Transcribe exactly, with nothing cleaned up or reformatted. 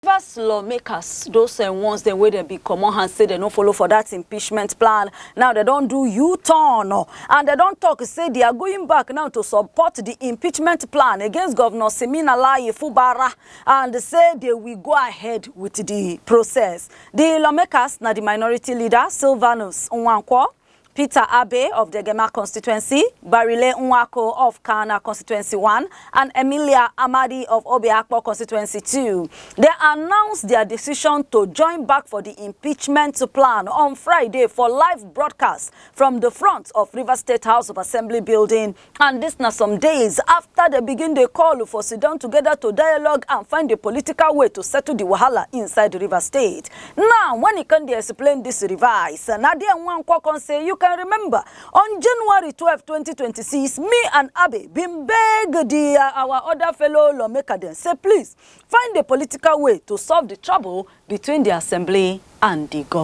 Rivers lawmakers, those uh, ones dem wey dem be comot hand say dem no follow for that impeachment plan, now dem don do U-turn, oh, and dem don talk say they are going back now to support the impeachment plan against Governor Siminalayi Fubara, and say they will go ahead with the process. The lawmakers na the minority leader Silvanus Nwankwo, Peter Abe of Degema constituency, Barile Nwako of Kana constituency one, and Emilia Amadi of Obiakpo constituency two. They announced their decision to join back for the impeachment plan on Friday for live broadcast from the front of Rivers State House of Assembly building. And this na some days after they begin the call for sit down together to dialogue and find a political way to settle the wahala inside Rivers State. Now, when he can dey explain this revise, Nadia Nwankwo come say, you can remember, on January twelve, twenty twenty-six, me and Abe been beg the uh, our other fellow lawmaker dem say, please find a political way to solve the trouble between the assembly and the government.